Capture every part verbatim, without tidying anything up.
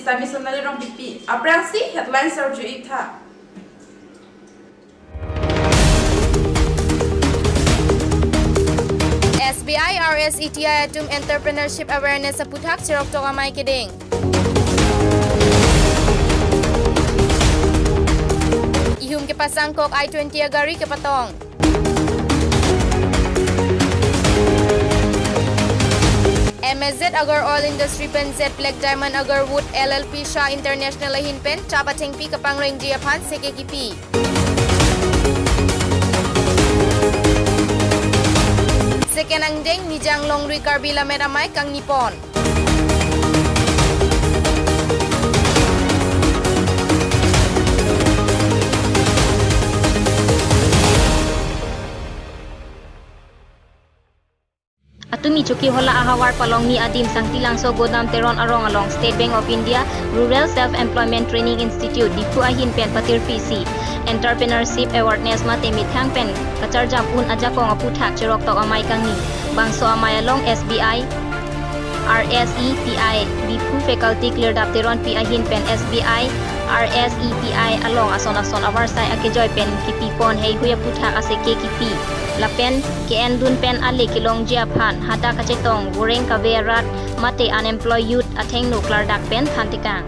Sami Sonali Rongpipi. Aphrangsi headlines arju-ik tha. S B I R S E T I atum entrepreneurship awareness aputhak cheroktok amei kedeng. Ihum kepasangkok I twenty agari kepatong. M S Z Agar Oil Industry pen Z Black Diamond Agarwood L L P Shah International ahin pen chap athengpi kapangrengji aphan seke kipi. Second angdeng Nijang Longri Karbi Lammet Amei kangnipon. Atumi Chokihola ahavar palongni adim Sangti Langso Godam Teron arong along State Bank of India Rural Self Employment Training Institute Diphu ahin pen patirpi si entrepreneurship awareness mate methang pen kacharjap un ajakong aputhak cheroktok amei kangni. Bangso amei along S B I R S E T I Diphu faculty Klirdap Teronpi ahin pen S B I R S E T I along ason ason avarsai akejoi pen kipipon heihui aputhak aseke kipi lapen ke-endun pen ale kelongji aphan hadak kachetong goreng kave arat mate unemployed youth athengno klardak pen thantekang.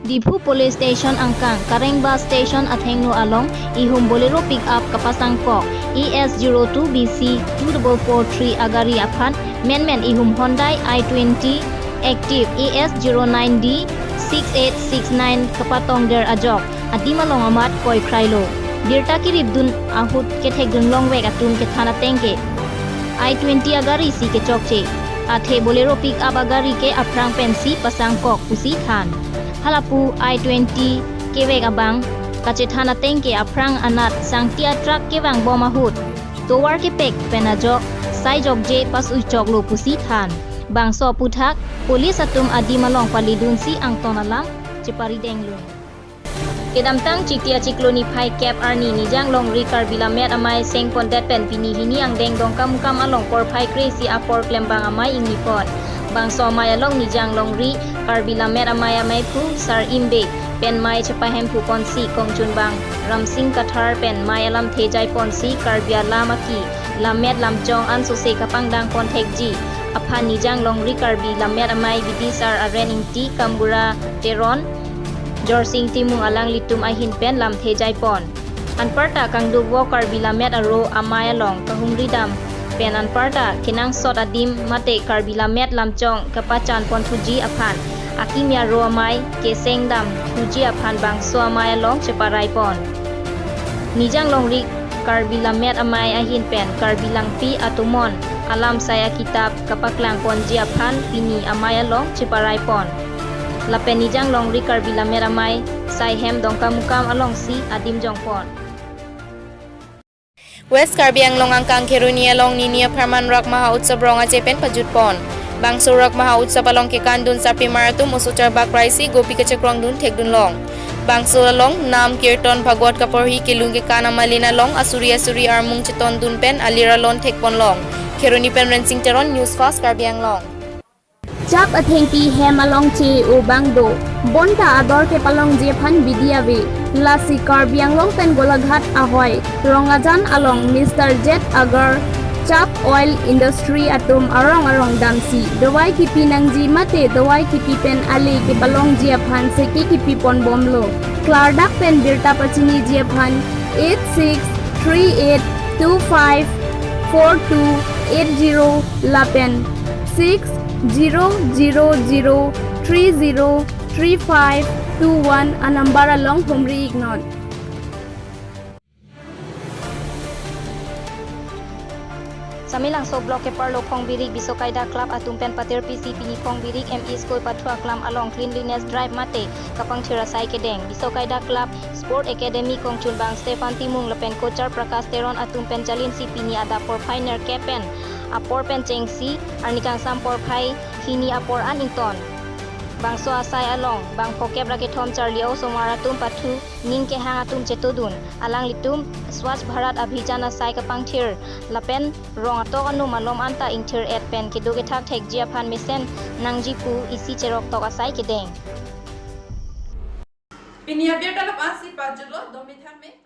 Diphu Police Station angkang Kareng Bus Station athengno along ihum Bolero pickup kapasangkok E S zero two B C two double four three agari aphan menmen ihum Hyundai I twenty Active E S zero nine D six eight six nine kapatongder ajok adim along amat koikhrailo. Birta kiripdun ahut kethekdun longvek atum kethan ateng ke I twenty agari si kechokche. Athe Bolero pickup agari ke aphrang pensi pasangkok pusi than. Halapu I twenty kevek abang kachethan ateng ke aphrang anat sangti atruck kevangbom ahut tovar kepek pen ajok sai jokje pas-ui choklo pusi than. Bangso aputhak police atum adim along palidunsi angton alam cheparidenglo. Kedamtang Chiti achiklo niphai kep arni Nijang Longri Karbi Lammet Amei sengpondet pen pini hini angdeng Dongkamukam along porphai kre-isi apor klembang amei ingnipon. Bangso amei along Nijang Longri Karbi Lammet Amei ameiphu Sar Imbe pen mei chepahemphuponsi kongchunbang Ramsing Kathar pen mei alamthe jaiponsi Karbi alam aki lammet lamchong ansose kapangdangpon thekji aphan Nijang Longri Karbi Lammet Amei bidisar Aren Ingti, Kambura Teron, Jorsing Timung alanglitum ahin pen lamthe jaipon. Anparta kangdukvo Karbi Lammet Aro amei along kahumridam pen anparta kenangsot adim mate Karbi Lammet lamchong kapachanponthuji aphan akimi aro amei kesengdamthuji aphan bangso amei along cheparaipon. Nijang Longri Karbi Lammet Amei ahin pen Karbi Langpi atomon alam sai akitap kapaklangponji aphan pini amei along cheparaipon. Lapen Nijang Longri Karbi Lammet Amei sai hem Dongkamukam alongsi adim jongpon. West Karbi Anglong angkang Kheroni along nini apharman Rok Maha Utsav rong aje pen pajutpon. Bangso Rok Maha Utsav along kekandun sarpimar atum oso charbak raisi gopi kachekrongdun thekdunlong. Bangso along nam, kirton, Bhagwat kaporhi, kelung kekan amalin along asuri asuri armung chetondun pen alir alon thekponlong. Kheroni pen Rensing Teron, News Fast Karbi Anglong. Chap athengpi hem along che-o abang do, bonta ador kepalongji aphan bidi ave. Lasi Karbi Anglong pen Golaghat ahoi Rongajan along Mister Jet Agar Chap Oil Industry atum arong arong damsi dawai kipi nangji mate dawai kipi pen ale kepalongji aphan seke kipiponbomlo. Klardak pen birta pachiniji aphan eight six three eight two five four two eight zero lapen six zero zero zero three zero three five two one anumber along humri-iknon. Samelangso Block keparlo Phongbirik Bisokaida Club atum pen patirpisi pini Phongbirik M E School pathu aklam along cleanliness drive mate kapangthir asai kedeng. Bisokaida Club Sport Academy kongchunbang Stephen Timung lapen coacher Prakash Teron atum pen chalinsi pini adap porphai nerkep pen apor pen chengsi arnikangsam porphai hini apor an ington. Bangso asai along bang phokep ra kethom charli a-osomar atum pathu ning kehang atum chetodun. Alanglitum Swachh Bharat Abhiyan asai kapangthir lapen rong atok ano malom anta ingthir-et pen kedo kethak thekji aphan mesen nangji pu isi cherok tok asai kedeng. Pini abirta la-ansi pajutlo, domi thanme.